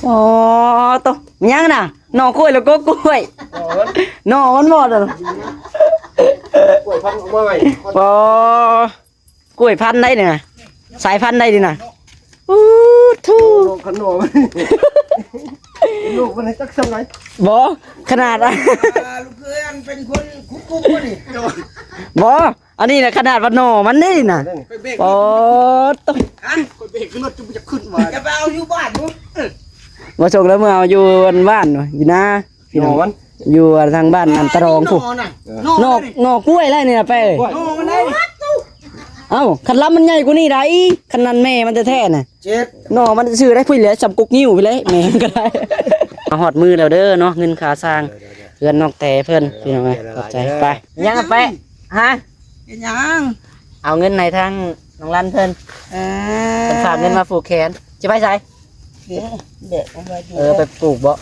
ອໍ ໂຕ ຫຍັງນະ? ໜໍ້ກ້ວຍ ແລ້ວກໍກ້ວຍ ໜໍ່ມັນ ໜໍ່ມັນບໍ່ນັ້ນ? ກ້ວຍພັນອອກມາໃໝ່ ອໍ ກ້ວຍພັນໃດນີ້ນະ? ສາຍພັນໃດນີ້ນະ? ອູ້ ໂທ້ ຂະໜໍ່ມັນ ລູກມັນຈັກສ່ຳໃດ? ບໍ່ ຂະໜາດ ອ່າ ລູກເຂີຍອັນເປັນຄົນຄຸດຄຸກບໍ່ນີ້? ບໍ່ ອັນນີ້ນະ ຂະໜາດວ່າໜໍ່ມັນນີ້ນະ ປອດໂທ້ ຮະ? ຂ້ອຍເບຣກຂຶ້ນລົດ ຈະບໍ່ຢາກຂຶ້ນວ່າ ຈະໄປເອົາຢູ່ບ້ານພຸ້ນ ບໍ່ສົ່ງແລ້ວ ເມືອເອົາຢູ່ບ້ານ ຢູ່ນາ ພີ່ນ້ອງ ໜໍ່ມັນ ຢູ່ທາງບ້ານອັນຕະລອງພຸ້ນ ໜໍ່ ໜໍ່ກ້ວຍແລ້ວນີ້ນະ ໄປ ໜໍ່ມັນໄດ້ ເອົ້າ ຄັນລຳມັນໃຫຍ່ກວ່ານີ້ໄດ໋ ຄັນນັ້ນແມ່ມັນແທ້ໆນະ ເຈັບ ໜໍ່ມັນຊື່ໄດ້ພຸ້ນແຫຼະ ສ່ຳກົກງິ້ວພຸ້ນແຫຼະ ແມ່ມັນກໍໄດ້ ມາຮອດມື້ແລ້ວເດີເນາະ ເງິນຄ່າສ້າງເຮືອນນ້ອງແຕເພິ່ນ ພີ່ນ້ອງເອີຍ ຂອບໃຈ ໄປ ຫຍັງແປະ ຮະ ເຮັດຫຍັງ? ເອົາເງິນໃຫ້ທາງນ້ອງລັນເພິ່ນ ເອີ ເພິ່ນຝາກເງິນມາຜູກແຂນ ຈະໄປໃສ? ເອີ ແບກເອົາໄວ້ ເອີ ໄປປູກບໍ?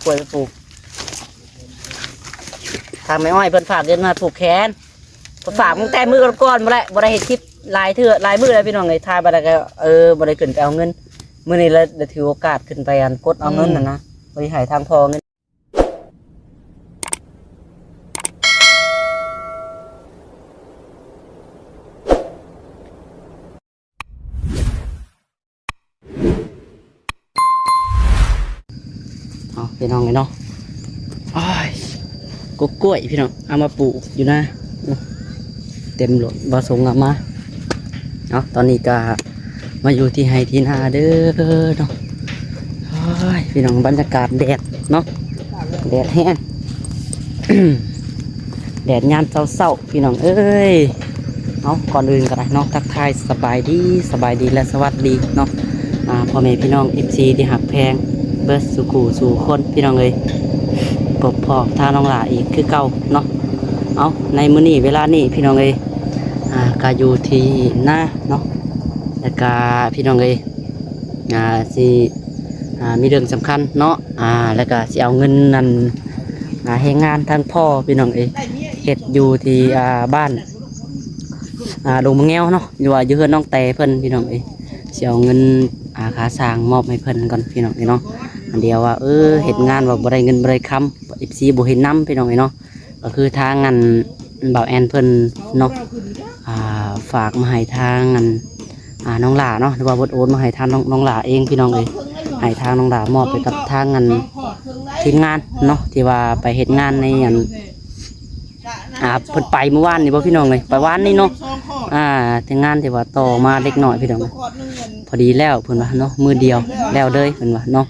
ກ້ວຍໄປປູກ ທາງແມ່ອ້ອຍເພິ່ນຝາກເງິນມາຜູກແຂນ ເພິ່ນຝາກຕັ້ງແຕ່ມື້ກ່ອນໆ ບໍ່ໄດ້ ບໍ່ໄດ້ເຮັດຄລິບຫຼາຍເທື່ອ ຫຼາຍມື້ແລ້ວ ພີ່ນ້ອງເອີຍ ຖ່າຍບໍ່ໄດ້ກໍ ເອີ ບໍ່ໄດ້ຂຶ້ນໄປເອົາເງິນ ມື້ນີ້ລະໄດ້ຖືໂອກາດຂຶ້ນໄປອັນກົດເອົາເງິນ ອືມ ຫັ້ນນະ ບໍ່ໄດ້ໃຫ້ທາງພໍ່ເງິນ. ເອົາ ພີ່ນ້ອງເອີຍເນາະ ໂອ້ຍ ກົກກ້ວຍ ພີ່ນ້ອງ ເອົາມາປູກຢູ່ນາ ເຕັມລົດ ບໍ່ສົ່ງເອົາມາ. ເອົາ ຕອນນີ້ກະມາຢູ່ທີ່ໄຮ່ທີ່ນາເດີເນາະ ໂອ້ຍ ພີ່ນ້ອງ ບັນຍາກາດແດດເນາະ ແດດແຮງ ແດດຍາມເຊົ້າໆ ພີ່ນ້ອງເອີຍ ເອົາ ກ່ອນອື່ນກໍໄດ້ເນາະ ທັກທາຍສະບາຍດີ ສະບາຍດີ ແລະ ສະຫວັດດີເນາະ ອ່າ ພໍ່ແມ່ພີ່ນ້ອງ ເອັຟຊີ ທີ່ຮັກແພງເບິດສູ່ຄູ່ສູ່ຄົນ ພີ່ນ້ອງເອີຍ ພົບພໍ້ທາງນ້ອງຫຼ້າອີກຄືເກົ່າເນາະ ເອົາ ໃນມື້ນີ້ເວລານີ້ ພີ່ນ້ອງເອີຍ ອ່າ ກໍຢູ່ທີ່ນາເນາະ ແລ້ວກໍ ພີ່ນ້ອງເອີຍ ອ່າ ຊິ ອ່າ ມີເລື່ອງສຳຄັນເນາະ ອ່າ ແລ້ວກໍຊິເອົາເງິນນັ້ນ ອ່າ ແຮງງານທາງພໍ່ ພີ່ນ້ອງເອີຍ ເຮັດຢູ່ທີ່ ອ່າ ບ້ານ ອ່າ ດົງມະແງວເນາະ ຫຼືວ່າຢູ່ເຮືອນນ້ອງແຕເພິ່ນ ພີ່ນ້ອງເອີຍ ຊິເອົາເງິນ ອ່າ ຄ່າສ້າງມອບໃຫ້ເພິ່ນກ່ອນ ພີ່ນ້ອງເອີຍເນາະ ອັນດຽວວ່າ ເອີ ເຮັດງານວ່າບໍ່ໄດ້ເງິນບໍ່ໄດ້ຄຳ ເອັຟຊີ ບໍ່ເຫັນນຳ ພີ່ນ້ອງເອີຍເນາະ ກໍຄືທາງອັນບ່າວແອນເພິ່ນເນາະ ອ່າ ຝາກມາໃຫ້ທາງອັນ ອ່າ ນ້ອງຫຼ້າເນາະ ຫຼືວ່າເພິ່ນໂອນມາໃຫ້ທາງນ້ອງ ນ້ອງຫຼ້າເອງ ພີ່ນ້ອງເອີຍ ໃຫ້ທາງນ້ອງຫຼ້າມອບໃຫ້ກັບທາງອັນທີມງານເນາະ ທີ່ວ່າໄປເຮັດງານໃນອັນ ອ່າ ເພິ່ນໄປມື້ວານນີ້ບໍ່ ພີ່ນ້ອງເອີຍ ໄປວານນີ້ເນາະ ອ່າ ທີມງານທີ່ວ່າຕໍ່ມາເລັກນ້ອຍ ພີ່ນ້ອງເອີຍ ພໍດີແລ້ວເພິ່ນວ່າເນາະ ມື້ດຽວແລ້ວເລີຍເພິ່ນວ່າເນາະ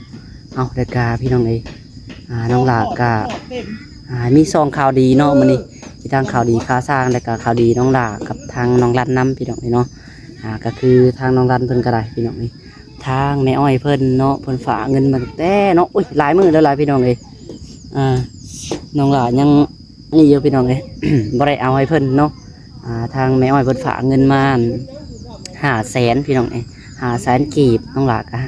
ເອົາ ແລ້ວກະ ພີ່ນ້ອງເອີຍ ອ່າ ນ້ອງຫຼ້າກະ ອ່າ ມີສອງຂ່າວດີເນາະມື້ນີ້ ມີທັງຂ່າວດີຄ່າສ້າງ ແລ້ວກະຂ່າວດີນ້ອງຫຼ້າກັບທາງນ້ອງລັນນຳ ພີ່ນ້ອງເອີຍເນາະ ອ່າ ກໍຄືທາງນ້ອງລັນເພິ່ນກໍໄດ້ ພີ່ນ້ອງເອີຍ ທາງແມ່ອ້ອຍເພິ່ນເນາະ ເພິ່ນຝາກເງິນມາຕັ້ງແຕ່ເນາະ ໂອ້ຍ ຫຼາຍມື້ແລ້ວຫຼາຍ ພີ່ນ້ອງເອີຍ ອ່າ ນ້ອງຫຼ້າຍັງນີ້ຢູ່ ພີ່ນ້ອງເອີຍ ບໍ່ໄດ້ເອົາໃຫ້ເພິ່ນເນາະ ອ່າ ທາງແມ່ອ້ອຍເພິ່ນຝາກເງິນມາຫ້າແສນ ພີ່ນ້ອງເອີຍ ຫ້າແສນກີບ ນ້ອງຫຼ້າກໍ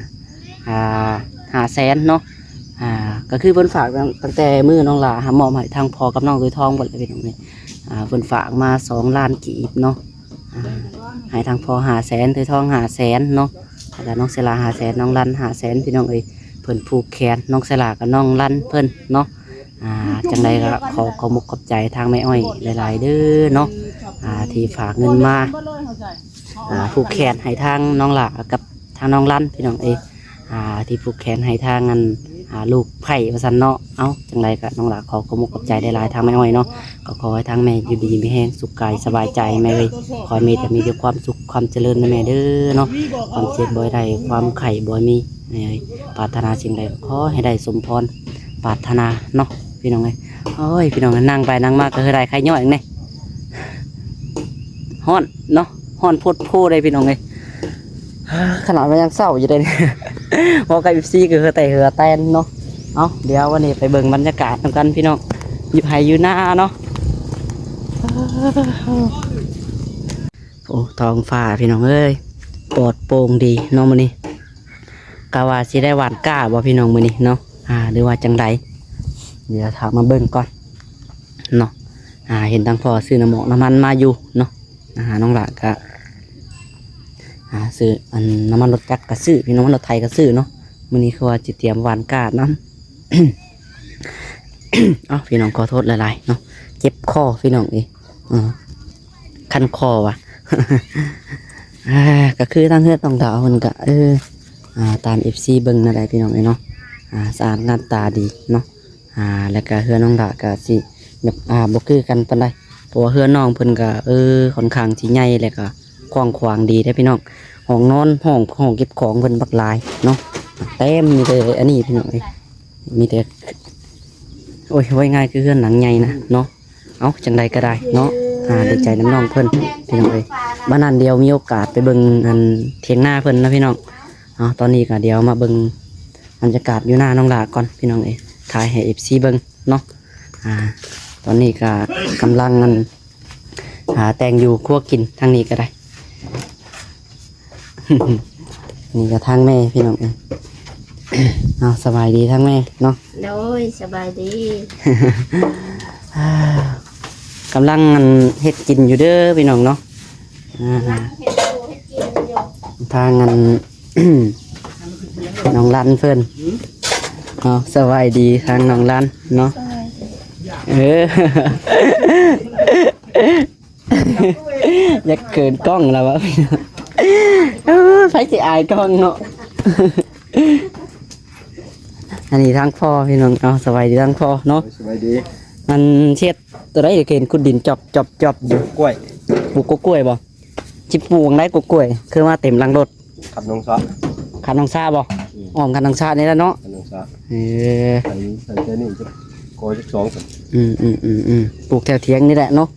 ອ່າ ຫ້າແສນເນາະ ອ່າ ກໍຄືເພິ່ນຝາກຕັ້ງ ຕັ້ງແຕ່ມື້ນ້ອງຫຼ້າຫາມອບໃຫ້ທາງພໍ່ກັບນ້ອງໂດຍທອງພຸ້ນແຫຼະ ພີ່ນ້ອງເອີຍ ອ່າ ເພິ່ນຝາກມາສອງລ້ານກີບເນາະ ອ່າ ໃຫ້ທາງພໍ່ຫ້າແສນ ໂດຍທອງຫ້າແສນເນາະ ແລ້ວກໍນ້ອງເຊລາຫ້າແສນ ນ້ອງລັນຫ້າແສນ ພີ່ນ້ອງເອີຍ ເພິ່ນຜູກແຂນນ້ອງເຊລາກັບນ້ອງລັນເພິ່ນເນາະ ອ່າ ຈັ່ງໃດກໍຂໍຂອບອົກຂອບໃຈທາງແມ່ອ້ອຍຫຼາຍໆເດີເນາະ ອ່າ ທີ່ຝາກເງິນມາ ອ່າ ຜູກແຂນໃຫ້ທາງນ້ອງຫຼ້າກັບທາງນ້ອງລັນ ພີ່ນ້ອງເອີຍ ອ່າ ທີ່ຜູກແຂນໃຫ້ທາງອັນ ອ່າ ລູກໃພ້ວ່າຊັ້ນເນາະ ເອົ້າ ຈັ່ງໃດກໍນ້ອງຫຼ້າຂໍຂອບອົກຂອບໃຈຫຼາຍໆທາງແມ່ອ້ອຍເນາະ ກໍຂໍໃຫ້ທາງແມ່ຢູ່ດີມີແຮງ ສຸກກາຍສະບາຍໃຈແມ່ເອີຍ ຂໍໃຫ້ມີແຕ່ມີແຕ່ຄວາມສຸກຄວາມຈະເລີນນະແມ່ເດີເນາະ ຄວາມເຈັບບໍ່ໃຫ້ໄດ້ ຄວາມໄຂ້ບໍ່ໃຫ້ມີ ໃຫ້ປາດຖະໜາສິ່ງໃດກໍຂໍໃຫ້ໄດ້ສົມພອນປາດຖະໜາເນາະ ພີ່ນ້ອງເອີຍ ໂອ້ຍ ພີ່ນ້ອງ ນັ່ງໄປນັ່ງມາກໍຄືໄດ້ໄຂ້ຍ້ອຍເດ້ ຮ້ອນເນາະ ຮ້ອນໂພດໂພເດ້ ພີ່ນ້ອງເອີຍ ຂະໜາດວ່າຍັງເຊົ້າຢູ່ເດ້ ເວົ້າກັບ ເອັຟຊີ ກໍເຫື່ອແຕກເຫື່ອແຕນເນາະ ເອົ້າ ດຽວວັນນີ້ໄປເບິ່ງບັນຍາກາດນຳກັນ ພີ່ນ້ອງ ຢູ່ໄຮ່ຢູ່ນາເນາະ ໂອ້ ທ້ອງຟ້າ ພີ່ນ້ອງເອີຍ ປອດໂປ່ງດີເນາະມື້ນີ້ ກະວ່າຊິໄດ້ຫວ່ານກ້າບໍ່ ພີ່ນ້ອງ ມື້ນີ້ເນາະ ອ່າ ຫຼືວ່າຈັ່ງໃດ ດຽວຖ້າມາເບິ່ງກ່ອນເນາະ ອ່າ ເຫັນທາງພໍ່ຊື້ນ້ຳໝອກນ້ຳມັນມາຢູ່ເນາະ ອ່າ ນ້ອງຫຼ້າກະ ອ່າ ຊື້ອັນນ້ຳມັນລົດຈັກກະຊື້ ພີ່ນ້ອງ ນ້ຳມັນລົດໄຖກະຊື້ເນາະ ມື້ນີ້ຄືວ່າຊິຕຽມຫວ່ານກ້ານຳ. ເອົ້າ ພີ່ນ້ອງ ຂໍໂທດຫຼາຍໆເນາະ ເຈັບຄໍພີ່ນ້ອງເອີຍ ເອີ ຄັນຄໍວ່າ ອ່າ ກໍຄືທາງເຮືອນນ້ອງດາວເພິ່ນກໍ ເອີ ອ່າ ຕາມເອັຟຊີເບິ່ງນັ້ນແຫຼະພີ່ນ້ອງເອີຍເນາະ ອ່າ ສະອາດງາມຕາດີເນາະ ອ່າ ແລ້ວກໍເຮືອນນ້ອງດາວກໍຊິແບບ ອ່າ ບໍ່ຄືກັນປານໃດ ເພາະວ່າເຮືອນນ້ອງເພິ່ນກໍ ເອີ ຂ້ອນຂ້າງຊິໃຫຍ່ ແລ້ວກໍກວ້າງຂວາງດີເດ້ພີ່ນ້ອງ ຫ້ອງນອນ ຫ້ອງ ຫ້ອງເກັບຂອງເພິ່ນບັກຫຼາຍເນາະ ເຕັມມີແຕ່ອັນນີ້ພີ່ນ້ອງເອີຍ ມີແຕ່ ໂອ້ຍ ເວົ້າງ່າຍຄືເຮືອນຫຼັງໃຫຍ່ນະເນາະ. ເອົ້າ ຈັ່ງໃດກໍໄດ້ເນາະ ອ່າ ດີໃຈນຳນ້ອງເພິ່ນພີ່ນ້ອງເອີຍ ບາດນັ້ນດຽວມີໂອກາດໄປເບິ່ງອັນຖຽງນາເພິ່ນນະພີ່ນ້ອງເນາະ. ຕອນນີ້ກໍດຽວມາເບິ່ງບັນຍາກາດຢູ່ນານ້ອງຫຼ້າກ່ອນພີ່ນ້ອງເອີຍ ຖ່າຍໃຫ້ເອັຟຊີເບິ່ງເນາະ. ອ່າ ຕອນນີ້ກໍກຳລັງອັນ ອ່າ ແຕ່ງຢູ່ຄົວກິນ ທາງນີ້ກໍໄດ້ ນີ້ກໍທາງແມ່ພີ່ນ້ອງເອີຍ ເອົາ ສະບາຍດີທາງແມ່ເນາະ ໂດຍ ສະບາຍດີ ອ່າ ກຳລັງອັນເຮັດກິນຢູ່ເດີພີ່ນ້ອງເນາະ ອ່າ ທາງອັນ ນ້ອງລັນເພິ່ນເນາະ ສະບາຍດີທາງນ້ອງລັນເນາະ ເອີ ຢາກເຂີນກ້ອງແລ້ວວະ ເອີ ໃຜຊິອາຍກ້ອງເນາະ ອັນນີ້ທາງພໍ່ພີ່ນ້ອງ ເອົາ ສະບາຍດີທາງພໍ່ເນາະ ສະບາຍດີ ອັນເຮັດຕົວໃດ ເຫັນຂຸດດິນຈອບໆໆຢູ່ ກ້ວຍ ປູກກ້ວຍບໍ່? ຊິປູກຫວ່າງໃດກໍກ້ວຍ ຄືມາເຕັມຫຼັງລົດ ຄັນໜອງສາ ຄັນໜອງສາບໍ່? ອືມ ອ້ອມຄັນໜອງສານີ້ແຫຼະເນາະ ຄັນໜອງສາ ເອີ ໃສ່ ໃສ່ແຕ່ນີ້ຈັກ ກໍຈັກສອງ ອືມໆໆ ປູກແຖວຖຽງນີ້ແຫຼະເນາະ.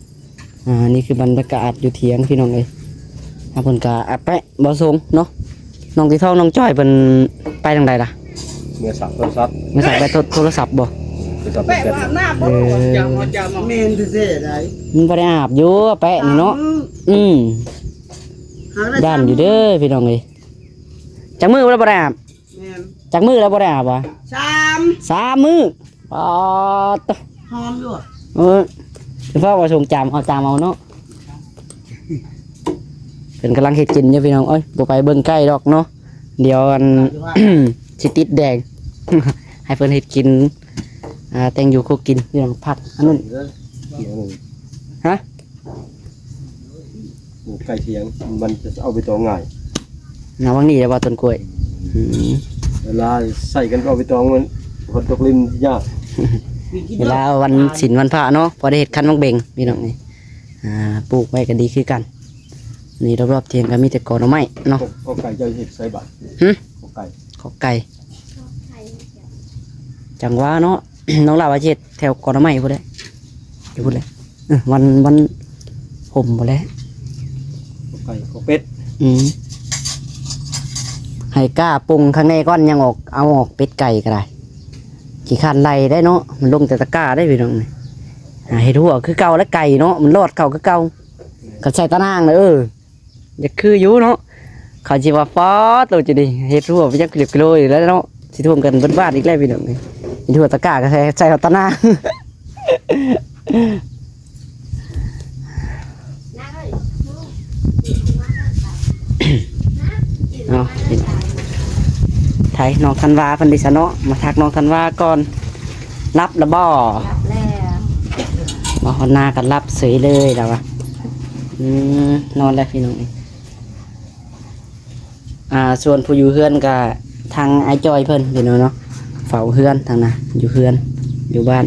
ອ່າ ນີ້ຄືບັນຍາກາດຢູ່ຖຽງພີ່ນ້ອງເອີຍ ທາງເພິ່ນກະອາແປະບໍ່ສົ່ງເນາະ. ນ້ອງຕີທອງ ນ້ອງຈ້ອຍເພິ່ນໄປທາງໃດລະ? ເມືອສາກໂທລະສັບ ເມືອສາກໄປໂທ ໂທລະສັບບໍ່? ໂທລະສັບ ເອີ ແມ່ນແທ້ໆໃດ ມັນບໍ່ໄດ້ອາບຢູ່ແປະນີ້ເນາະ ອືມ ຢ້ານຢູ່ເດີພີ່ນ້ອງເອີຍ. ຈັກມື້ແລ້ວບໍ່ໄດ້ອາບ? ແມ່ນ ຈັກມື້ແລ້ວບໍ່ໄດ້ອາບຫວາ? ສາມ ສາມມື້ ປາດໂທ້ ຫອມຢູ່ ເອີ ສະເພາະວ່າຊົງຈາມເອົາ ຈາມເອົາເນາະ. ເພິ່ນກຳລັງເຮັດກິນຢູ່ພີ່ນ້ອງເອີຍ ບໍ່ໄປເບິ່ງໃກ້ດອກເນາະ ດຽວອັນ ຊິຕິດແດງ ໃຫ້ເພິ່ນເຮັດກິນ ອ່າ ແຕ່ງຢູ່ຄົວກິນພີ່ນ້ອງ ຜັກອັນນັ້ນ ຮະ? ປູກໃກ້ຖຽງ ມັນຈະເອົາໃບຕອງງ່າຍ ນະ ຫວ່າງນີ້ແຫຼະວ່າຕົ້ນກ້ວຍ ອືມ ເວລາໃສ່ກັນເອົາໃບຕອງ ມັນ ຝົນຕົກລິນຍາກ ເວລາວັນສິນວັນພະເນາະ ພໍໄດ້ເຮັດຄັນໝາກເບັງພີ່ນ້ອງນີ້ ອ່າ ປູກໄວ້ກໍດີຄືກັນ. ນີ້ລອບໆຖຽງກໍມີແຕ່ກອໜໍ່ໄມ້ເນາະ ຂໍໄກ່ເຈົ້າເຮັດໃສ່ບາດ ຫຶ? ຂໍໄກ່ ຂໍໄກ່ ຈັ່ງວ່າເນາະ ນ້ອງຫຼ້າວ່າຊິເຮັດແຖວກອໜໍ່ໄມ້ພຸ້ນແຫຼະ ຢູ່ພຸ້ນແຫຼະ ເອີ ວັນ ວັນຫົມພຸ້ນແຫຼະ ໄກ່ ເອົາເປັດ ອືມ ໃຫ້ກ້າປຸງຂ້າງໃນກ່ອນ ຍັງອອກ ເອົາອອກເປັດໄກ່ກໍໄດ້ ຂີ້ຄ້ານໄລ່ໄດ້ເນາະ ມັນລົງແຕ່ຕະກ້າໄດ້ພີ່ນ້ອງ ຫາເຮັດຫົວຄືເກົ່າ ແລະໄກ່ເນາະ ມັນລອດເຂົ້າຄືເກົ່າ ຄັນໃສ່ຕາໜ່າງນະ ເອີ ຢາກຄືຢູ່ເນາະ ເຂົາຊິວ່າ ປ້າໂຕ ຈະໄດ້ເຮັດຫົວໄປຈັກກິໂລຢູ່ແລ້ວເນາະ ຊິຖ້ວມກັນເບິດບ້ານອີກແລ້ວພີ່ນ້ອງເອີຍ ເຮັດຫົວຕະກ້າກໍໃສ່ ໃສ່ເອົາຕາໜ່າງ ເນາະ ໄທນ້ອງທັນວາເພິ່ນເດຊະເນາະ ມາທັກນ້ອງທັນວາກ່ອນ ຫຼັບແລ້ວບໍ່? ຫຼັບແລ້ວ ມາຮອດໜ້າກໍຫຼັບເສີຍເລີຍລາວວ່າ ອືມ ນອນແລ້ວພີ່ນ້ອງເອີຍ. ອ່າ ສ່ວນຜູ້ຢູ່ເຮືອນກະທາງອ້າຍຈ້ອຍເພິ່ນພີ່ນ້ອງເນາະ ເຝົ້າເຮືອນທາງນະ ຢູ່ເຮືອນ ຢູ່ບ້ານ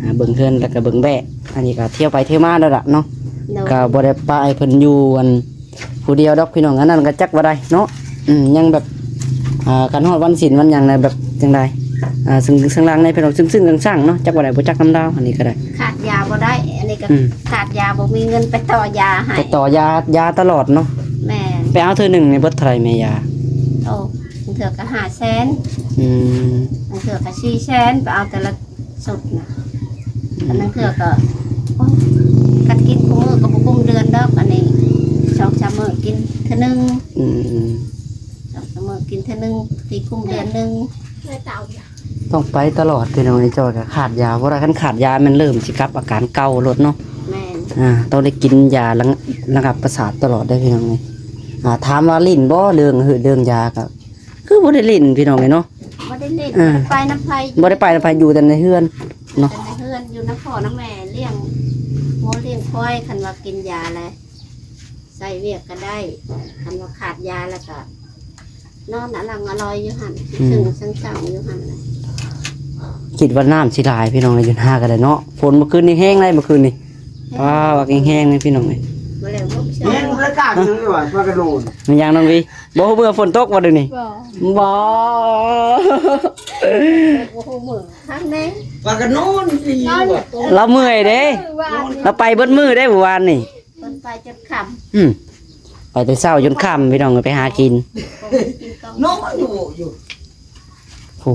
ອ່າ ເບິ່ງເຮືອນ ແລ້ວກະເບິ່ງແບ້ ອັນນີ້ກະທ່ຽວໄປທ່ຽວມາແລ້ວລະເນາະ ໂດຍ ກະບໍ່ໄດ້ປະໃຫ້ເພິ່ນຢູ່ອັນ ຜູ້ດຽວດອກພີ່ນ້ອງ ອັນນັ້ນກະຈັກວ່າໃດເນາະ ອືມ ຍັງແບບ ອ່າ ຄັນຮອດວັນສິນວັນຫຍັງນະ ແບບຈັ່ງໃດ ອ່າ ຊຶ່ງ ຊຶ່ງຫຼັງໃນພີ່ນ້ອງ ຊຶ່ງໆສັງໆເນາະ ຈັກວ່າໃດ ບໍ່ຈັກນຳລາວ ອັນນີ້ກະໄດ້ ຂາດຢາບໍ່ໄດ້ ອັນນີ້ກໍ ອືມ ຂາດຢາ ບໍ່ມີເງິນໄປຕໍ່ຢາໃຫ້ ໄປຕໍ່ຢາ ຢາຕະຫຼອດເນາະ ແມ່ນ ໄປເອົາເທື່ອໜຶ່ງນີ້ເບິດເທົ່າໃດແມ່ຢາ? ໂອ້ ບາງເທື່ອກໍຫ້າແສນ ອືມ ບາງເທື່ອກໍສີ່ແສນ ໄປເອົາແຕ່ລະຊຸດນະ ອືມ ບາງເທື່ອກໍ ໂອ້ຍ ກັນກິນຄູ່ມື້ກໍບໍ່ກຸ້ມເດືອນດອກ ອັນນີ້ສອງສາມມື້ກິນເທື່ອໜຶ່ງ ອືມ ສອງສາມມື້ກິນເທື່ອໜຶ່ງ ຊິກຸ້ມເດືອນໜຶ່ງ. ຕ້ອງໄປຕະຫຼອດພີ່ນ້ອງ ໄອ້ຈ້ອຍກໍຂາດຢາບໍ່ໄດ້ ຄັນຂາດຢາແມ່ນເລີ່ມຊິກັບອາການເກົ່າໂລດເນາະ ແມ່ນ ອ່າ ຕ້ອງໄດ້ກິນຢາລະ ລະງັບປະສາດຕະຫຼອດເດີພີ່ນ້ອງ ອ່າ ຖາມວ່າຫຼິ້ນບໍ່ເລື່ອງ ເລື່ອງຢາກໍ ຄືບໍ່ໄດ້ຫຼິ້ນພີ່ນ້ອງເອີຍເນາະ. ບໍ່ໄດ້ຫຼິ້ນ ເອີ ບໍ່ໄດ້ໄປນຳໃຜ ບໍ່ໄດ້ໄປນຳໃຜ ຢູ່ແຕ່ໃນເຮືອນເນາະ ຢູ່ແຕ່ໃນເຮືອນ ຢູ່ນຳພໍ່ນຳແມ່ ລ້ຽງງົວລ້ຽງຄວາຍ. ຄັນວ່າກິນຢາແລ້ວ ໃຊ້ວຽກກໍໄດ້ ຄັນວ່າຂາດຢາແລ້ວກໍ ນອນອະຫຼັ່ງອະລ່ອຍຢູ່ຫັ້ນ ອືມ ເຊິ່ງເຊົາຢູ່ຫັ້ນແຫຼະ. ຄິດວ່ານ້ຳຊິຫຼາຍພີ່ນ້ອງເອີຍ ຢູ່ນາກໍໄດ້ເນາະ. ຝົນເມື່ອຄືນນີ້ແຮງໄດ໋ ເມື່ອຄືນນີ້ ແຮງ ວ້າ ວ່າແຮງໆເລີຍພີ່ນ້ອງເອີຍ. ບໍ່ແລ້ວ ບໍ່ເຊື່ອ ແຮງປະກາດ ຮະ ນີ້ວ່າພາກະໂດນ ມັນຍັງນ້ອງວີ ບໍ່ຮູ້ເມື່ອຝົນຕົກບໍ່ດຽວນີ້? ບໍ່ ບໍ່ ບໍ່ຮູ້ມື້ຄັກແນ່ ພາກະນອນອີ່ຫຼີວ່າ ລາວເມື່ອຍເດ້ ລາວໄປເບິດມື້ເດ້ມື້ວານນີ້. ເພິ່ນໄປຈົນຄ່ຳ ອືມ ໄປແຕ່ເຊົ້າຈົນຄ່ຳພີ່ນ້ອງເອີຍ ໄປຫາກິນ ນອນຢູ່ ຢູ່ ໂອ້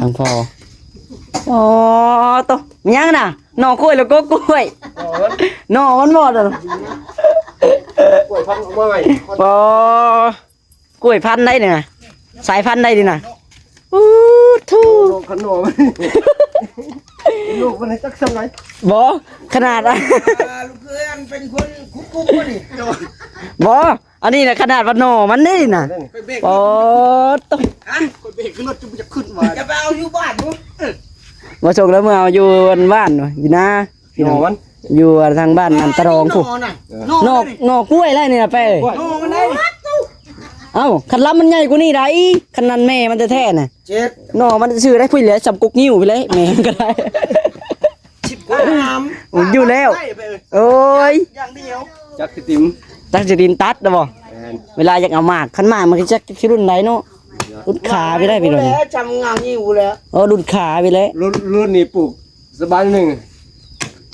ທາງພໍ່ ອໍ ໂຕ ມັນຫຍັງນະ ໜໍ່ກ້ວຍ ຫຼື ກົກກ້ວຍ ໜໍ່ມັນ ໜໍ່ມັນບໍ່ນັ້ນ ກ້ວຍພັນ ເອົາມາໃໝ່ ອໍ ກ້ວຍພັນໃດນີ້ນະ ສາຍພັນໃດນີ້ນະ? ອູ້ ໂອ້ ໂທ ລູກມັນ ລູກມັນຈັກສ່ຳໃດ ບໍ່ ຂະໜາດ ອ່າ ລູກເຂີຍອັນເປັນຄົນຂຸດກຸກບໍ່ນີ້ ບໍ່ ອັນນີ້ນະ ຂະໜາດວ່າໜໍ່ມັນນີ້ນະ ໂອ້ ໂຕ ຮະ ຂ້ອຍເບຣກຂຶ້ນລົດ ຈະບໍ່ຢາກຂຶ້ນວ່າ ຈະໄປເອົາຢູ່ບ້ານພຸ້ນ ບໍ່ສົ່ງແລ້ວ ເມືອເອົາຢູ່ບ້ານ ຢູ່ນາ ພີ່ນ້ອງ ໜໍ່ມັນ ຢູ່ທາງບ້ານອັນຕະດອງພຸ້ນ ໜໍ່ ໜໍ່ກ້ວຍແລ້ວນີ້ນະ ໄປ ໜໍ່ມັນໄດ້ ເອົ້າ ຄັນລຳມັນໃຫຍ່ກວ່ານີ້ໄດ໋ ຄັນນັ້ນແມ່ມັນແທ້ໆນະ ເຈັດ ໜໍ່ມັນຊື່ໄດ້ພຸ້ນແຫຼະ ສ່ຳກົກງິ້ວພຸ້ນແຫຼະ ແມ່ມັນກໍໄດ້ ສິບກວ່າງາມ ໂອ້ຍ ຢູ່ແລ້ວ ໄດ້ໄປເອີຍ ໂອ້ຍ ຢ່າງດຽວ ຈັກຊິຕິມ ຈັກຊິດິນຕັດນະບໍ່ ແມ່ນ ເວລາຢາກເອົາໝາກ ຄັນໝາກມັນກໍຈັກຊິລຸ້ນໃດເນາະ ລຸ້ນຂາໄປໄດ້ພີ່ນ້ອງ ແລ້ວຈຳງາມນີ້ຢູ່ແລ້ວ ເອີ ລຸ້ນຂາໄປແລ້ວ ລຸ້ນ ລຸ້ນນີ້ປູກ ສະບາຍໜຶ່ງ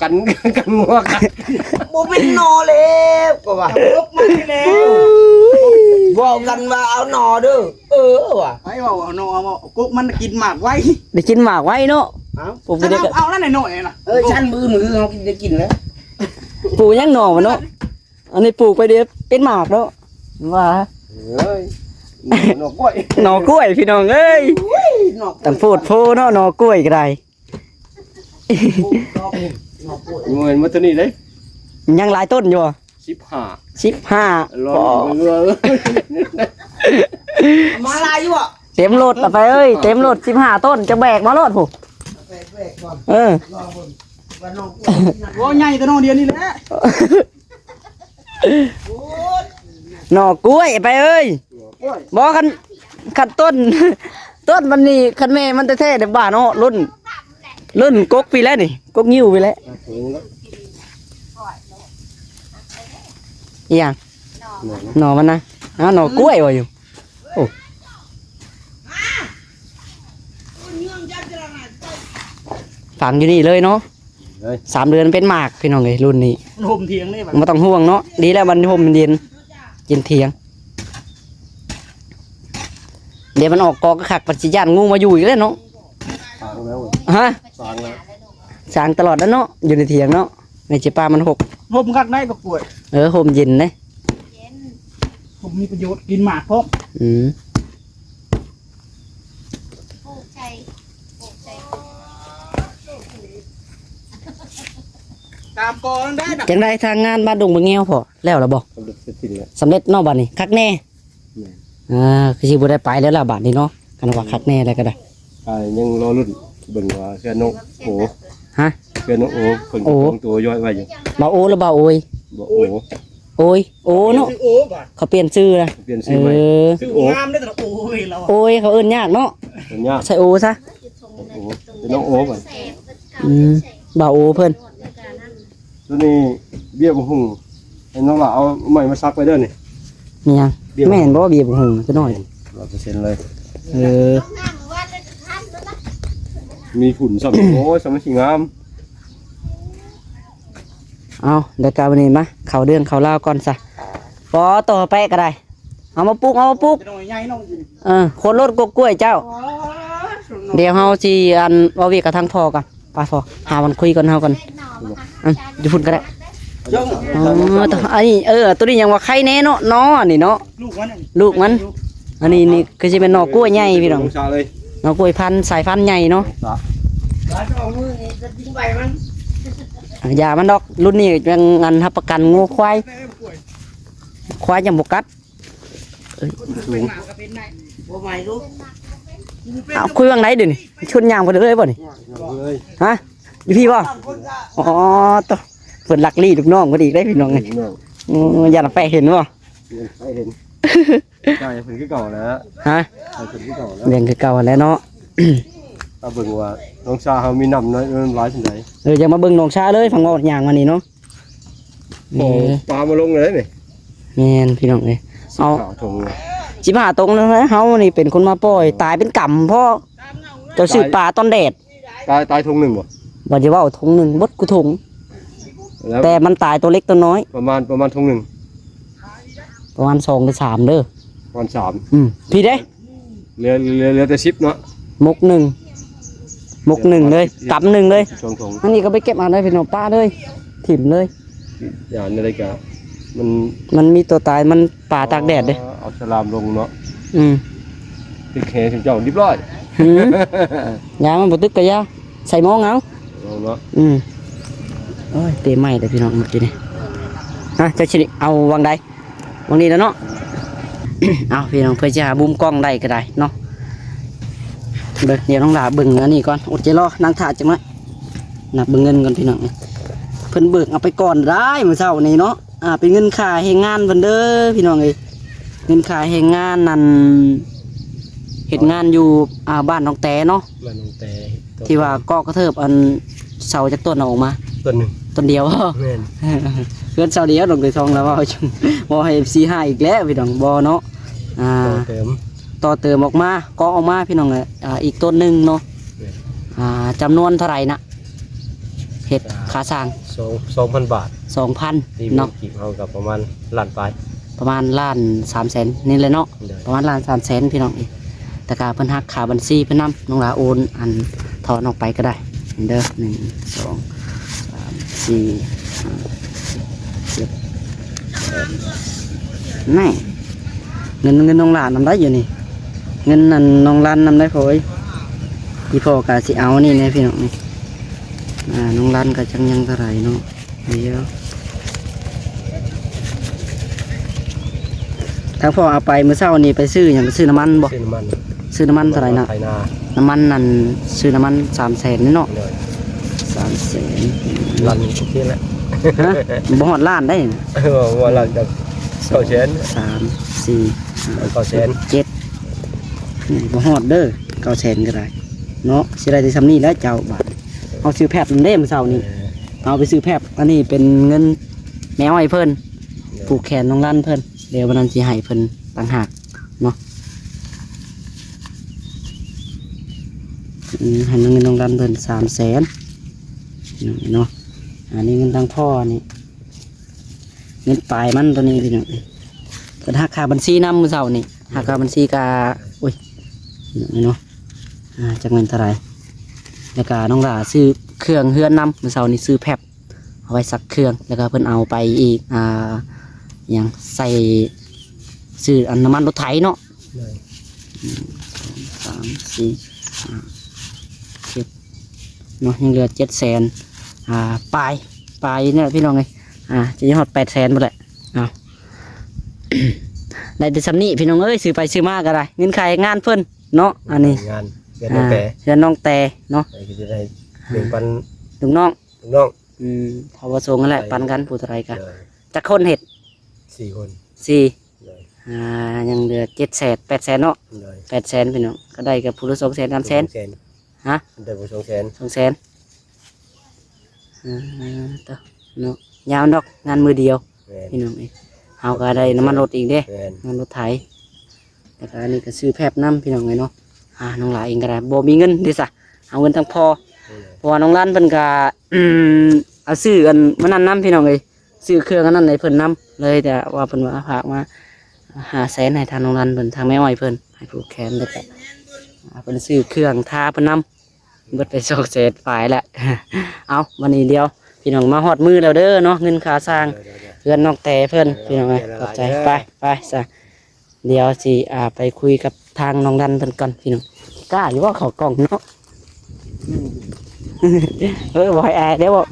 ກັນ ກັນງົວກັດ ບໍ່ແມ່ນໜໍ່ແລ້ວ ກໍວ່າ ຕົກມາແລ້ວ ເວົ້າກັນວ່າເອົາໜໍ່ເດີ ເອີ ວ່າ ໃຜເວົ້າເອົາໜໍ່ ເອົາ ເອົາກົກມັນກິນໝາກໄວ ໄດ້ກິນໝາກໄວເນາະ ເອົ້າ ປູກໄປເດີ ເອົາ ເອົາລະໜ້ອຍໆນະ ເອີ ຊັ້ນມື້ ມື້ເຮົາກິນ ໄດ້ກິນແລ້ວ ປູກຫຍັງໜໍ່ວະເນາະ ອັນນີ້ປູກໄປເດີ ເປັນໝາກເນາະ ວ່າ ເອີຍ ໜໍ່ກ້ວຍ ໜໍ່ກ້ວຍ ພີ່ນ້ອງເອີຍ ໂອ້ຍ ໜໍ່ກ້ວຍ ຕັ້ງໂພດໂພເນາະ ໜໍ່ກ້ວຍກໍໄດ້ ໂອ້ຍ ໜໍ່ກ້ວຍ ໂອ້ຍ ມາຕົວນີ້ເດ້ ຍັງຫຼາຍຕົ້ນຢູ່ບໍ່? ສິບຫ້າ ສິບຫ້າ ລອງເບິ່ງເອີຍ ມາຫຼາຍຢູ່ບໍ່? ເຕັມລົດລະໄປເອີຍ ເຕັມລົດ ສິບຫ້າຕົ້ນ ຈະແບກມາໂລດພຸ້ນ ແບກ ແບກກ່ອນ ເອີ ລອງເບິ່ງວ່າໜໍ່ກ້ວຍ ໂອ້ ໃຫຍ່ແຕ່ໜໍ່ດຽວນີ້ແຫຼະ ໜໍ່ກ້ວຍໄປເອີຍ ໜໍ່ກ້ວຍ ບໍ່ ຄັນ ຄັນຕົ້ນ ຕົ້ນມັນນີ້ ຄັນແມ່ມັນແທ້ໆເດ້ ບ້າເນາະ ລຸ້ນ ລຸ້ນກົກພີ້ແຫຼະນີ້ ກົກງິ້ວພີ້ແຫຼະ ອີຫຍັງ ໜໍ່ມັນນະ ອ້າວ ໜໍ່ກ້ວຍວ່າຢູ່ ໂອ້ ຝັງຢູ່ນີ້ເລີຍເນາະ ເລີຍ ສາມເດືອນເປັນໝາກ ພີ່ນ້ອງເອີຍ ລຸ້ນນີ້ ມັນຫົ່ມຖຽງເດ້ ບໍ່ຕ້ອງຫ່ວງເນາະ ດີແລ້ວ ມັນຮົ່ມມັນເຢັນ ເຢັນຖຽງ ດຽວມັນອອກກອກຄັກ ມັນຊິຢ້ານງູມາຢູ່ອີກແລ້ວເນາະ ສ້າງແລ້ວ ຮະ ສ້າງແລ້ວ ສ້າງຕະຫຼອດແລ້ວເນາະ ຢູ່ໃນຖຽງເນາະ ໃນຈິປາມັນຫົກ ຮົ່ມຄັກໄດ໋ ກໍກວດ ເອີ ຮົ່ມເຢັນເດ້ ຮົ່ມມີປະໂຫຍດ ກິນໝາກພ້ອມ ອືມ ປູກໃສ່ ປູກໃສ່ ຕາມກອງໄດ້ນະ ຈັ່ງໃດທາງງານບ້ານດົງບາງແງວພໍ ແລ້ວລະບໍ່? ສຳເລັດເນາະ ບາດນີ້ຄັກແນ່ ແມ່ນ ອ່າ ຄືຊິບໍ່ໄດ້ໄປແລ້ວລະບາດນີ້ເນາະ ຄັນວ່າຄັກແນ່ແລ້ວກໍໄດ້ ອ່າ ຍັງລໍລຸ້ນເບິ່ງວ່າເຮືອນນ້ອງໂອ ຮະ ເຮືອນນ້ອງໂອ ເພິ່ນ ໂອ ເພິ່ນໂຕຍ້ອຍໄວ້ຢູ່ ບ່າວໂອ ຫຼື ບ່າວໂອຍ? ບ່າວໂອ ໂອຍ ໂອເນາະ ຊື່ໂອບາດ ເຂົາປ່ຽນຊື່ລະ ປ່ຽນຊື່ໃໝ່ ເອີ ຊື່ໂອ ງາມເດ້ ໂອຍລາວ ໂອຍ ເຂົາເອີ້ນຍາກເນາະ ເອີ້ນຍາກ ໃສ່ໂອຊະ ໂອ ເປັນນ້ອງໂອບາດ ອືມ ບ່າວໂອເພິ່ນ ຕົວນີ້ເບ້ຍບັກຫຸ່ງ ໃຫ້ນ້ອງຫຼ້າເອົາໄມ້ມາສັກໄວ້ເດີນີ້ ມີຫຍັງ ເບ້ຍ ແມ່ນບໍ່ ເບ້ຍບັກຫຸ່ງ ຕົວນ້ອຍ ຮ້ອຍເປີເຊັນເລີຍ ເອີ ມີຝຸ່ນຊ້ຳ ໂອ້ຍ ຊ້ຳມັນຊິງາມ ເອົາ ແລ້ວກໍມື້ນີ້ມາ ເຂົ້າເລື່ອງເຂົ້າລາວກ່ອນຊະ ບໍ່ ຕໍ່ໄປກໍໄດ້ ເອົາມາປຸກ ເອົາມາປຸກ ເອີ ຄົນລົດກົກກ້ວຍເຈົ້າ ດຽວເຮົາຊິ ອັນ ເວົ້າວຽກກັບທາງພໍ່ກ່ອນ ໄປພໍ່ ຫາວັນຄຸຍກ່ອນເຮົາກ່ອນ ອືມ ຢູ່ພຸ້ນກໍໄດ້ ອໍ ໂຕ ອັນນີ້ ເອີ ໂຕນີ້ຍັງວ່າໄຄແນ່ເນາະ ໜໍ່ອັນນີ້ເນາະ ລູກມັນ ລູກມັນ ອັນນີ້ນີ້ຄືຊິແມ່ນໜໍ່ກ້ວຍໃຫຍ່ພີ່ນ້ອງ ໜໍ່ກ້ວຍພັນ ສາຍພັນໃຫຍ່ເນາະ ຢ່າມັນດອກ ລຸ້ນນີ້ຍັງ ອັນ ຮັບປະກັນງົວຄວາຍ ຄວາຍຍັງບໍ່ກັດ ເອີຍ ສູງ ໄປນາກໍເປັນໄດ້ ໂອ້ ເອົາ ຄຸຍຫວ່າງໃດດຽວນີ້? ຊວນຍ່າງໄປເລີຍບໍ່ນີ້? ເອີຍ ຮະ? ຢູ່ພີ້ບໍ່? ອໍ ໂຕ ເພິ່ນລັກລີ້ລູກນ້ອງເພິ່ນອີກເດ້ພີ່ນ້ອງເອີຍ. ໂອ້ ຢ້ານແປະເຫັນບໍ່? ຢ້ານແປະເຫັນ. ໃຊ່ ເພິ່ນຄືເກົ່າແຫຼະ. ຮະ? ໃຊ່ ເພິ່ນຄືເກົ່າແຫຼະ. ຍັງຄືເກົ່າແຫຼະເນາະ. ເອົາເບິ່ງວ່ານ້ອງຊາເຮົາມີນ້ຳນ້ອຍ ມັນຫຼາຍສ່ຳໃດ. ເອີ ຢາກມາເບິ່ງນ້ອງຊາເລີຍ ຟັງເວົ້າຍ່າງມານີ້ເນາະ. ໂອ້ ເອີ ປາມາລົງເລີຍນີ້. ແມ່ນພີ່ນ້ອງເອີຍ. ເອົາ ສິບຫ້າຕົງເລີຍ. ເຮົານີ້ເປັນຄົນມາປ່ອຍ ຕາຍເປັນກຳ ເພາະເຈົ້າຊື້ປາຕອນແດດ. ຕາຍ ຕາຍຖົງໜຶ່ງບໍ່? ບໍ່ໄດ້ເວົ້າ ຖົງໜຶ່ງ ເບິດກູຖົງ. ແລ້ວ ແຕ່ມັນຕາຍຕົວເລັກຕົວນ້ອຍ. ປະມານ ປະມານຖົງໜຶ່ງ ປະມານສອງຫຼືສາມເດີ. ປະມານສາມ. ອືມ ພີ້ເດ້. ເຫຼືອ ເຫຼືອ ເຫຼືອແຕ່ສິບເນາະ. ມົກໜຶ່ງ ມົກໜຶ່ງເລີຍ ກຳໜຶ່ງເລີຍ. ສອງຖົງ. ອັນນີ້ກໍໄປເກັບເອົາເລີຍພີ່ນ້ອງ ປະເລີຍ ຖິ້ມເລີຍ. ຢ່າງໃດກໍ ມັນ ມັນມີຕົວຕາຍ ມັນປາຕາກແດດເດ້. ເອົາສະຫຼາມລົງເນາະ. ອືມ ຕິດແຫເຈົ້າຮຽບຮ້ອຍ. ຫື ຢ່າ ມັນບໍ່ຕຶກກໍຢ່າ ໃສ່ມອງເອົາ ເອົາເນາະ. ອືມ ໂອ້ຍ ເຕະໄມ້ເດ້ພີ່ນ້ອງເມື່ອກີ້ນີ້. ຮະ ເຈົ້າຊິເອົາຫວ່າງໃດ? ຫວ່າງນີ້ແຫຼະເນາະ. ເອົາພີ່ນ້ອງ ເພື່ອຈະຫາມຸມກ້ອງໄດ້ກໍໄດ້ເນາະ. ເບິ່ງ ດຽວນ້ອງຫຼ້າເບິ່ງອັນນີ້ກ່ອນ ອົດໃຈລໍ ນັ່ງຖ້າຈັກໜ້ອຍ. ນັບເບິ່ງເງິນກ່ອນພີ່ນ້ອງ ເພິ່ນເບີກເອົາໄປກ່ອນໄດ້ມື້ເຊົ້ານີ້ເນາະ. ອ່າ ເປັນເງິນຄ່າແຮງງານເພິ່ນເດີພີ່ນ້ອງເອີຍ. ເງິນຄ່າແຮງງານນັ້ນ ເຮັດງານຢູ່ ອ່າ ບ້ານໜອງແຕເນາະ. ບ້ານໜອງແຕ ທີ່ວ່າເກາະກະເທີບ ອັນເສົາຈັກຕົ້ນເອົາອອກມາ? ຕົ້ນໜຶ່ງ. ຕົ້ນດຽວ. ແມ່ນ. ເຮືອນເສົາດຽວ ນ້ອງໄກ່ທອງລະເວົ້າ ເວົ້າໃຫ້ເອັຟຊີຫາຍອີກແລ້ວພີ່ນ້ອງ. ບໍ່ເນາະ. ອ່າ ຕໍ່ເຕີມ ຕໍ່ເຕີມອອກມາ ເກາະອອກມາພີ່ນ້ອງເອີຍ. ອ່າ ອີກຕົ້ນໜຶ່ງເນາະ. ແມ່ນ. ອ່າ ຈຳນວນເທົ່າໃດນະ? ເຮັດຄ່າສ້າງ ສອງ ສອງພັນບາດ. ສອງພັນ ຕີເປັນເນາະ ກີບເຮົາກໍປະມານລ້ານປາຍ ປະມານລ້ານສາມແສນນີ້ແຫຼະເນາະ. ໂດຍ ປະມານລ້ານສາມແສນພີ່ນ້ອງເອີຍ. ແຕ່ກະເພິ່ນຫັກຄ່າບັນຊີເພິ່ນນຳ ນ້ອງຫຼ້າໂອນອັນຖອນອອກໄປກໍໄດ້ເດີ. ໜຶ່ງ ສອງ ສາມ ສີ່ ຫ້າ ຫົກ ເຈັດ ແປດ ແມ່ນ ເງິນ ເງິນນ້ອງຫຼ້ານຳໄດ້ຢູ່ນີ້ ເງິນນັ້ນນ້ອງລັນນຳໄດ້ພໍ່ເອີຍ. ອີ່ພໍ່ກໍຊິເອົານີ້ແດ່ພີ່ນ້ອງນີ້. ອ່າ ນ້ອງລັນກໍຈັກຍັງເທົ່າໃດເນາະ. ດຽວ ທາງພໍ່ເອົາໄປມື້ເຊົ້ານີ້ໄປຊື້ຫຍັງ? ໄປຊື້ນ້ຳມັນບໍ່? ຊື້ນ້ຳມັນ. ຊື້ນ້ຳມັນເທົ່າໃດນະ? ນ້ຳມັນນັ້ນ ຊື້ນ້ຳມັນສາມແສນເນາະ. ໂດຍ ສາມແສນ. ລ້ານໂອເຄແລ້ວ. ຮະ? ບໍ່ຮອດລ້ານໄດ໋. ເອີ ບໍ່ຮອດລ້ານ ກໍເກົ້າແສນ. ສາມ ສີ່ ຫ້າ ເກົ້າແສນ ເຈັດ ອືມ ບໍ່ຮອດເດີ ເກົ້າແສນກໍໄດ້ເນາະ. ຊິໄດ້ແຕ່ສ່ຳນີ້ແຫຼະເຈົ້າ. ບາດເຮົາຊື້ແຟັບນຳເດ້ມື້ເຊົ້ານີ້. ເອີ ເຮົາໄປຊື້ແຟັບ ອັນນີ້ເປັນເງິນແມ່ອ້ອຍເພິ່ນ ໂດຍ ຜູກແຂນນ້ອງລັນເພິ່ນ. ດຽວວັນນັ້ນຊິໃຫ້ເພິ່ນຕ່າງຫາກເນາະ. ອືມ ໃຫ້ເງິນນ້ອງລັນເພິ່ນສາມແສນເນາະ. ອັນນີ້ເງິນທາງພໍ່ນີ້ ເງິນປາຍມັນໂຕນີ້ພີ່ນ້ອງ. ເພິ່ນຫັກຄ່າບັນຊີນຳມື້ເຊົ້ານີ້ ຫັກຄ່າບັນຊີກະ ໂອ້ຍ ເນາະ. ອ່າ ຈັກແມ່ນເທົ່າໃດ. ແລ້ວກະນ້ອງຫຼ້າຊື້ເຄື່ອງເຮືອນນຳ ມື້ເຊົ້ານີ້ຊື້ແຟັບ ເອົາໄວ້ຊັກເຄື່ອງ ແລ້ວກໍເພິ່ນເອົາໄປອີກ ອ່າ ຫຍັງ ໃສ່ ຊື້ອັນນ້ຳມັນລົດໄຖເນາະ. ໂດຍ ໜຶ່ງ ສອງ ສາມ ສີ່ ຫ້າ ເຈັດ ເນາະ ຍັງເຫຼືອເຈັດແສນ ອ່າ ປາຍ ປາຍນີ້ແຫຼະພີ່ນ້ອງເອີຍ. ອ່າ ຈະຮອດແປດແສນພຸ້ນແຫຼະ. ເອົາ ໄດ້ແຕ່ສ່ຳນີ້ພີ່ນ້ອງເອີຍ ຊື້ໄປຊື້ມາກໍໄດ້ ເງິນຄ່າແຮງງານເພິ່ນເນາະ. ອັນນີ້ ງານເຮືອນນ້ອງແຕ ອ່າ ເຮືອນນ້ອງແຕເນາະ. ເອີ ກໍຈະໄດ້ແບ່ງປັນ ອ່າ ລູກນ້ອງ ລູກນ້ອງ. ອືມ ເທົ່າປະສົງຫັ້ນແຫຼະ ໄປ ປັນກັນຜູ້ເທົ່າໃດກະ. ໂດຍ ຈັກຄົນເຮັດ? ສີ່ຄົນ. ສີ່ ໂດຍ ອ່າ ຍັງເຫຼືອເຈັດແສນ ແປດແສນເນາະ. ໂດຍ ແປດແສນພີ່ນ້ອງ ກໍໄດ້ກັບຜູ້ລະສອງແສນ ສາມແສນ. ສອງແສນ. ຮະ? ໄດ້ບໍ່ສອງແສນ. ສອງແສນ. ອ່າ ເນາະ ຍາວດອກ ງານມື້ດຽວ. ແມ່ນ ພີ່ນ້ອງເອີຍ ເຮົາກໍໄດ້ນ້ຳມັນລົດອີກເດ້. ແມ່ນ ນ້ຳມັນລົດໄຖ. ແລ້ວກໍອັນນີ້ກໍຊື້ແຟັບນຳ ພີ່ນ້ອງເອີຍເນາະ. ອ່າ ນ້ອງຫຼ້າເອງກໍໄດ້ ບໍ່ມີເງິນເດ້ຊະ ເອົາເງິນທາງພໍ່. ເອີ ເພາະວ່ານ້ອງລັນເພິ່ນກໍ ອືມ ເອົາຊື້ອັນມື້ນັ້ນນຳ ພີ່ນ້ອງເອີຍ ຊື້ເຄື່ອງອັນນັ້ນໃຫ້ເພິ່ນນຳ ເລີຍແຕ່ວ່າເພິ່ນວ່າຝາກມາຫ້າແສນ ໃຫ້ທາງນ້ອງລັນເພິ່ນ ທາງແມ່ອ້ອຍເພິ່ນ ໃຫ້ຜູກແຂນ ແລ້ວກໍ ອ່າ ເພິ່ນຊື້ເຄື່ອງທາເພິ່ນນຳ ເບິດໄປສອງແສນປາຍແລ້ວ. ເອົາ ບັດນີ້ດຽວ ພີ່ນ້ອງ ມາຮອດມື້ແລ້ວເດີເນາະ ເງິນຄ່າສ້າງ ໂດຍ ໂດຍ ໂດຍ ເຮືອນນ້ອງແຕເພິ່ນ ໂດຍ ພີ່ນ້ອງເອີຍ ໂດຍ ຂອບໃຈ. ໂດຍ ໄປ ໄປຊະ ດຽວຊິ ອ່າ ໄປຄຸຍກັບທາງນ້ອງລັນເພິ່ນກ່ອນ ພີ່ນ້ອງ. ກ້າຢູ່ບໍ່ເຂົ້າກ້ອງເນາະ? ເອີ ບໍ່ໃຫ້ອາຍເດ້ບໍ່?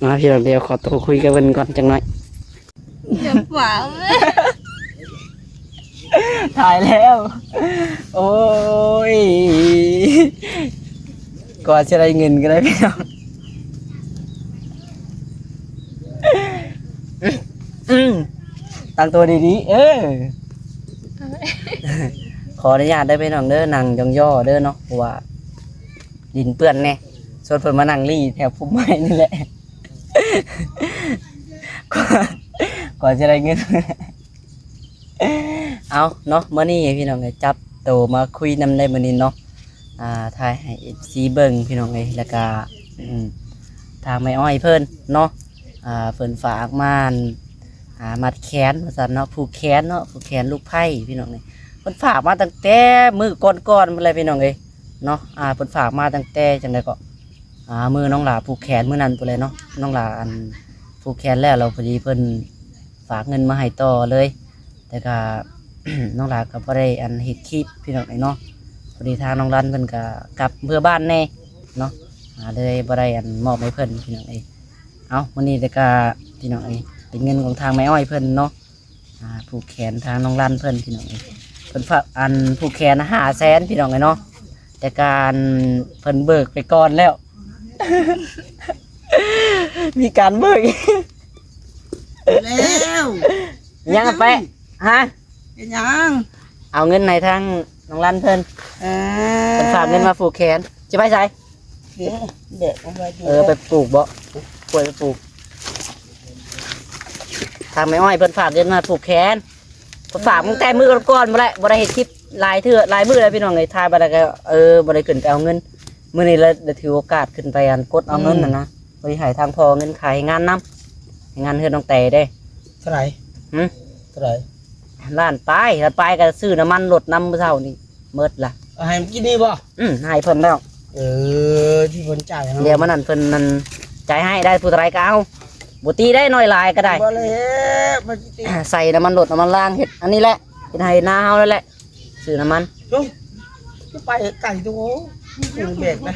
ມາ ພີ່ນ້ອງ ດຽວຂໍໂຕຄຸຍກັບເພິ່ນກ່ອນຈັກໜ້ອຍ. ຢ່າປາກ ຖ່າຍແລ້ວ ໂອ້ຍ ກວ່າຊິໄດ້ເງິນກໍໄດ້ພີ່ນ້ອງ ອືມ ຕັ້ງຕົວດີໆ ເອີ ຂໍອະນຸຍາດເດີພີ່ນ້ອງເດີ ນັ່ງຢ່ອງຍໍເດີເນາະ ເພາະວ່າດິນເປື້ອນແດ່ ຊວນເພິ່ນມານັ່ງລີ້ແຖວພຸ່ມໄມ້ນີ້ແຫຼະ ກວ່າ ກວ່າຈະໄດ້ເງິນ ເອົາເນາະ ມື້ນີ້ພີ່ນ້ອງເອີຍ ຈັບໂຕມາຄຸຍນຳໄດ້ມື້ນີ້ເນາະ ອ່າ ຖ່າຍໃຫ້ເອັຟຊີເບິ່ງພີ່ນ້ອງເອີຍ ແລ້ວກະ ອືມ ທາງແມ່ອ້ອຍເພິ່ນເນາະ ອ່າ ເພິ່ນຝາກມາ ອ່າ ມັດແຂນວ່າຊັ້ນເນາະ ຜູກແຂນເນາະ ຜູກແຂນລູກໃພ້ພີ່ນ້ອງເອີຍ ເພິ່ນຝາກມາຕັ້ງແຕ່ມື້ກ່ອນໆພຸ້ນແຫຼະພີ່ນ້ອງເອີຍເນາະ ອ່າ ເພິ່ນຝາກມາຕັ້ງແຕ່ຈັ່ງໃດເກາະ ອ່າ ມື້ນ້ອງຫຼ້າຜູກແຂນມື້ນັ້ນພຸ້ນແຫຼະເນາະ ນ້ອງຫຼ້າ ອັນ ຜູກແຂນແລ້ວ ແລ້ວພໍດີເພິ່ນຝາກເງິນມາໃຫ້ຕໍ່ເລີຍ ແຕ່ກະ ນ້ອງຫຼ້າກໍບໍ່ໄດ້ ອັນ ເຮັດຄລິບພີ່ນ້ອງເອີຍເນາະ ພໍດີທາງນ້ອງລັນເພິ່ນກໍກັບເມືອບ້ານແດ່ເນາະ ອ່າ ເລີຍບໍ່ໄດ້ ອັນ ມອບໃຫ້ເພິ່ນພີ່ນ້ອງເອີຍ ເອົ້າ ມື້ນີ້ແຕ່ກະ ພີ່ນ້ອງເອີຍ ເປັນເງິນຂອງທາງແມ່ອ້ອຍເພິ່ນເນາະ ອ່າ ຜູກແຂນທາງນ້ອງລັນເພິ່ນພີ່ນ້ອງເອີຍ ເພິ່ນຝາກ ອັນ ຜູກແຂນຫ້າແສນພີ່ນ້ອງເອີຍເນາະ ແຕ່ການເພິ່ນເບີກໄປກ່ອນແລ້ວ ມີການເບີກ ແລ້ວ ຍັງໄປ ຮະ ເຮັດຫຍັງ ເອົາເງິນໃຫ້ທາງນ້ອງລັນເພິ່ນ ເອີ ເພິ່ນຝາກເງິນມາຜູກແຂນ ຈະໄປໃສ? ເອີ ແບກເອົາໄວ້ ເອີ ໄປປູກບໍ? ກວຍໄປປູກ ທາງແມ່ອ້ອຍເພິ່ນຝາກເງິນມາຜູກແຂນ ເພິ່ນຝາກຕັ້ງແຕ່ມື້ກ່ອນໆ ບໍ່ໄດ້ ບໍ່ໄດ້ເຮັດຄລິບຫຼາຍເທື່ອ ຫຼາຍມື້ແລ້ວພີ່ນ້ອງເອີຍ ຖ່າຍບໍ່ໄດ້ກໍ ເອີ ບໍ່ໄດ້ຂຶ້ນໄປເອົາເງິນ ມື້ນີ້ລະໄດ້ຖືໂອກາດຂຶ້ນໄປ ອັນ ກົດເອົາເງິນ ອືມ ຫັ້ນນະ ໄປໃຫ້ທາງພໍ່ເງິນຄ່າເຮັດງານນຳ ເຮັດງານເຮືອນນ້ອງແຕເດ້ ເທົ່າໃດ? ຫຶ? ເທົ່າໃດ? ລ້ານປາຍ ລ້ານປາຍກໍຊື້ນ້ຳມັນລົດນຳມື້ເຊົ້ານີ້ ໝົດລະ ເອົາໃຫ້ກິນນີ້ບໍ່? ອືມ ໃຫ້ເພິ່ນແລ້ວ ເອີ ທີ່ເພິ່ນຈ່າຍໃຫ້ເຮົາ ດຽວມື້ນັ້ນເພິ່ນນັ້ນຈ່າຍໃຫ້ ໄດ້ຜູ້ເທົ່າໃດກໍເອົາ ບໍ່ຕີໄດ້ ນ້ອຍຫຼາຍກໍໄດ້ ບໍ່ແລ້ວ ມັນຊິຕີ ໃສ່ນ້ຳມັນລົດ ນ້ຳມັນລາງ ເຮັດອັນນີ້ແຫຼະ ເຮັດໄຮ່ນາເຮົານັ້ນແຫຼະ ຊື້ນ້ຳມັນ ໂອ້ຍ ຄືໄປໄກໂຕ ມັນແບກໄດ້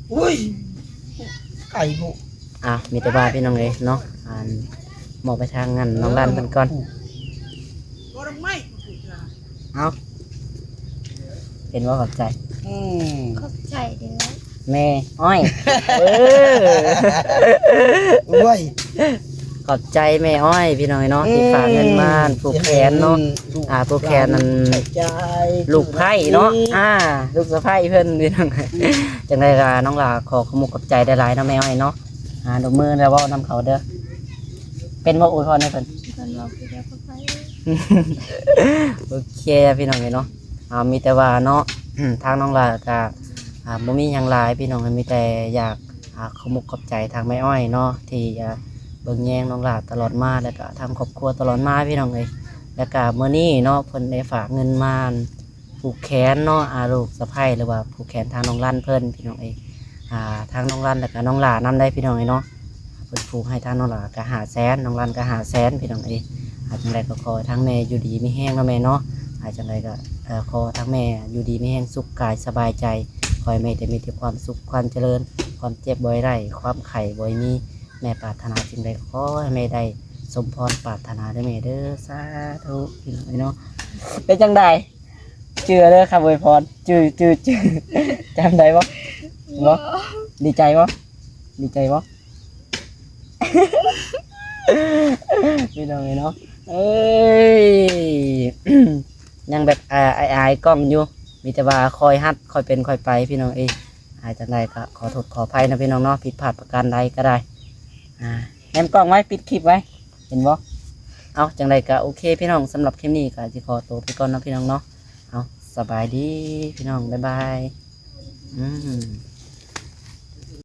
ໂອ້ຍ ໄກໂພດ ອ່າ ມີແຕ່ວ່າພີ່ນ້ອງເອີຍເນາະ ອັນ ມອບໄປທາງ ອັນ ນ້ອງລັນເພິ່ນກ່ອນ ເອົາ ເຫັນບໍ່ ຂອບໃຈ ອືມ ຂອບໃຈເດີ້ ແມ່ອ້ອຍ ເອີ ໂອ້ຍ ຂອບໃຈແມ່ອ້ອຍພີ່ນ້ອງເອີຍເນາະ ອືມ ທີ່ຝາກເງິນມາຜູກແຂນເນາະ ອືມ ອ່າ ຜູກແຂນນັ້ນ ລູກໃພ້ເນາະ ອືມ ອ່າ ລູກສະໃພ້ເພິ່ນພີ່ນ້ອງ ອືມ ຈັ່ງໃດກໍນ້ອງຫຼ້າຂໍຂອບມຸກຂອບໃຈຫຼາຍໆເນາະແມ່ອ້ອຍເນາະ ອ່າ ລົງມືແລ້ວເວົ້ານຳເຂົາເດີ້ ເປັນບໍ່ ອວຍພອນໃຫ້ເພິ່ນ ເພິ່ນເວົ້າຄືແບບ ໂອເຄພີ່ນ້ອງເອີຍເນາະ ອ່າ ມີແຕ່ວ່າເນາະ ທາງນ້ອງຫຼ້າກໍ ອ່າ ບໍ່ມີຫຍັງຫຼາຍພີ່ນ້ອງເອີຍ ມີແຕ່ຢາກ ອ່າ ຂອບມຸກຂອບໃຈທາງແມ່ອ້ອຍເນາະ ທີ່ ອ່າ ເບິ່ງແຍງນ້ອງຫຼ້າຕະຫຼອດມາ ແລ້ວກະທາງຄອບຄົວຕະຫຼອດມາພີ່ນ້ອງເອີຍ ແລ້ວກະມື້ນີ້ເນາະ ເພິ່ນໄດ້ຝາກເງິນມາຜູກແຂນເນາະ ອ່າ ລູກສະໃພ້ ຫຼືວ່າຜູກແຂນທາງນ້ອງລັນເພິ່ນພີ່ນ້ອງເອີຍ ອ່າ ທາງນ້ອງລັນ ແລ້ວກະນ້ອງຫຼ້ານຳໄດ້ພີ່ນ້ອງເອີຍເນາະ ເພິ່ນຜູກໃຫ້ທາງນ້ອງຫຼ້າກະຫ້າແສນ ນ້ອງລັນກະຫ້າແສນພີ່ນ້ອງເອີຍ ອ່າ ຈັ່ງໃດກໍຂໍໃຫ້ທາງແມ່ຢູ່ດີມີແຮງເນາະແມ່ເນາະ ອ່າ ຈັ່ງໃດກໍ ເອີ ຂໍທາງແມ່ຢູ່ດີມີແຮງ ສຸກກາຍສະບາຍໃຈ ຂໍໃຫ້ແມ່ໄດ້ມີແຕ່ຄວາມສຸກຄວາມຈະເລີນ ຄວາມເຈັບບໍ່ໃຫ້ໄດ້ ຄວາມໄຂ້ບໍ່ໃຫ້ມີ ແມ່ປາດຖະໜາສິ່ງໃດກໍຂໍໃຫ້ແມ່ໄດ້ສົມພອນປາດຖະໜາເດີ້ແມ່ເດີ້ ສາທຸ ພີ່ນ້ອງເອີຍເນາະ ເປັນຈັ່ງໃດ? ຈື່ເດີ້ຄຳອວຍພອນ ຈື່ ຈື່ ຈື່ ຈຳໄດ້ບໍ່? ບໍ່ ບໍ່ ດີໃຈບໍ່? ດີໃຈບໍ່? ພີ່ນ້ອງເອີຍເນາະ ເອີຍ ຍັງແບບ ອາ ອາຍໆກ້ອງຢູ່ ມີແຕ່ວ່າຄ່ອຍຫັດຄ່ອຍເປັນຄ່ອຍໄປພີ່ນ້ອງເອີຍ ອາ ຈັ່ງໃດກໍຂໍໂທດຂໍອະໄພນະພີ່ນ້ອງເນາະ ຜິດພາດປະການໃດກໍໄດ້ ອາ ແນມກ້ອງໄວ້ ປິດຄລິບໄວ້ ເຫັນບໍ່? ເອົາ ຈັ່ງໃດກໍໂອເຄພີ່ນ້ອງ ສຳລັບຄລິບນີ້ກໍຊິຂໍໂຕໄປກ່ອນເນາະພີ່ນ້ອງເນາະ ເອົາ ສະບາຍດີພີ່ນ້ອງ ບາຍບາຍ ອືມ.